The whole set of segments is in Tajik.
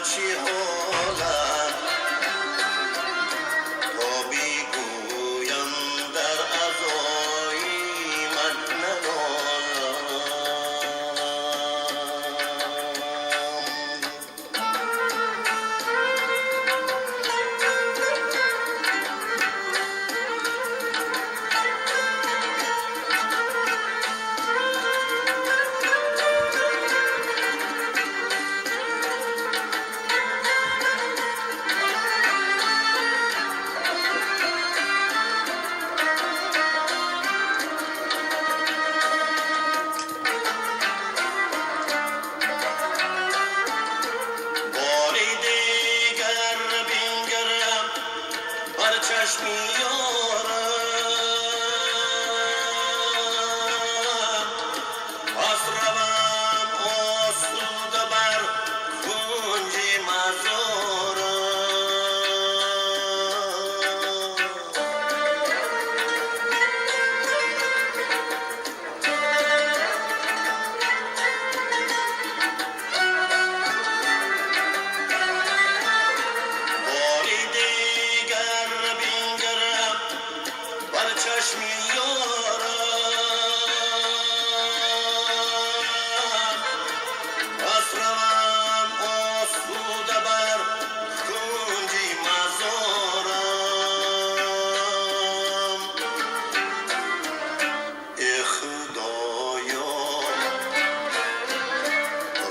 چی حالم تا بگویم در عزای من ننالم. باری دیگر بنگرم بر چشم یارم، پس روم آسوده بر کنج مزارم. باری دیگر بنگرم بر چشم یارم، پس روم آسوده بر کنج مزارم. ای خدایا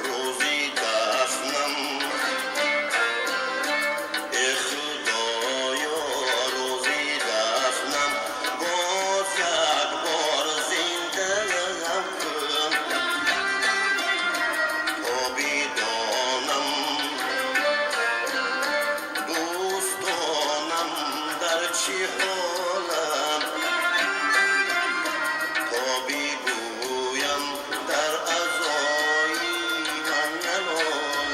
روزی دفنم، ای خدایا روزی دفنم باز یک بار زنده کن تا بدانم دوستانم در چی حالم، تا بگویم در عزای من ننالم.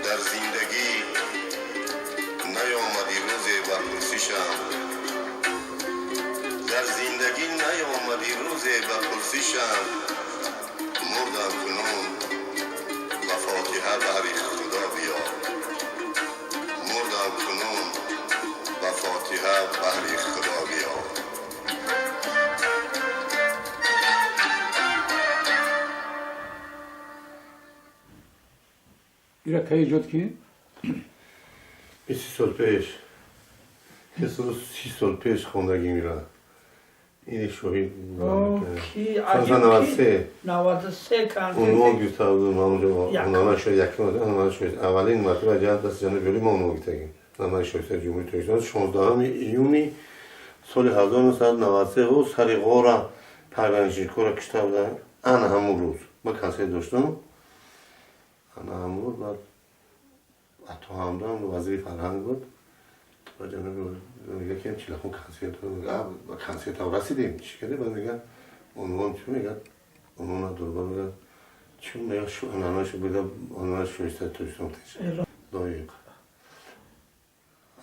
дар зиндагӣ наёмади рӯзе ба пурсишам, дар зиндагӣ наёмади рӯзе ба пурсишам, мурдам кунун ба фотиҳа баҳри худо биё, мурдам кунун ба фотиҳа баҳри худо биё. Ира кай эҷод ки? 20 сол пеш, 30 сол пеш хондагӣ мира. Ин шоҳид. Ки 93. 93 концерт. Унвон гирифта будем ҳамонҷо. Як. Ҳунарманд шоиста якум, ҳунарманд шоиста аввалин мартаба ҷаҳат дасти ҷаноби олӣ мо унвон гирифтагим. Ҳунарманди шоистаи Ҷумҳурии Тоҷикистон 16 июни соли 1993 ӯ сари ғора пограничникора кишта буданд. Ана ҳамун рӯз ман консерт доштам. Ана ҳамун рӯз баъд Ато Ҳамдам вазири фарҳанг буд ва ҷаноби мега ки чилахун консерт ба консертам расидем, чӣ кардем? Баъд мега унвон чӣ мега, унвон надорба, мега чӣ мега, ҳунарманд мега ҳунарманд шоистаи Тоҷикистон лоиқ.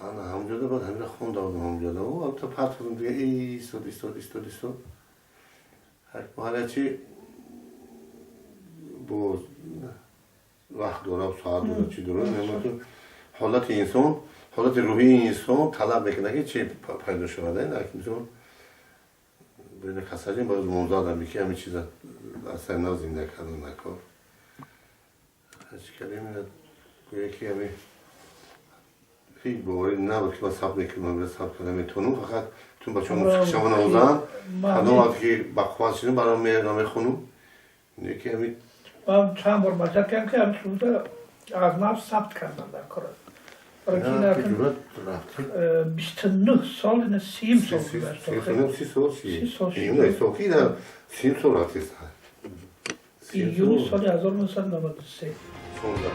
Ана ҳамонҷода баъд ҳамина хонда будам ҳамонҷода. О, албатта парт кардам дига, истод, истод, истод, истод. Ҳалячи боз вақт дорам, соат дорам, чӣ дорам, ҳолати инсон, ҳолати рӯҳии инсон талаб мекунад, ки чи пайдо шавад. Мисол, касалим бояд монзадам, ки ҳамин чиза аз сари нав зинда кардан накор. Ҳарчи кардем, гӯя ки ҳамин ҳеҷ боварӣ набуд, ки ман сабт мекунам, сабт карда метавонам. Фақат чун бачаҳо мусиқишамо навозанд, кадом вақте ки ба қувват шудам, баром мехонам, ки ҳамин. Ман чанд бор маслиҳат кардам, ки ҳамин суруда аз нав сабт кардан дар кор. 29 сол, ина сиюм сол гузашт. 30 сол. 30 сол. 30 сол рафтист. Июни соли 1993. 16.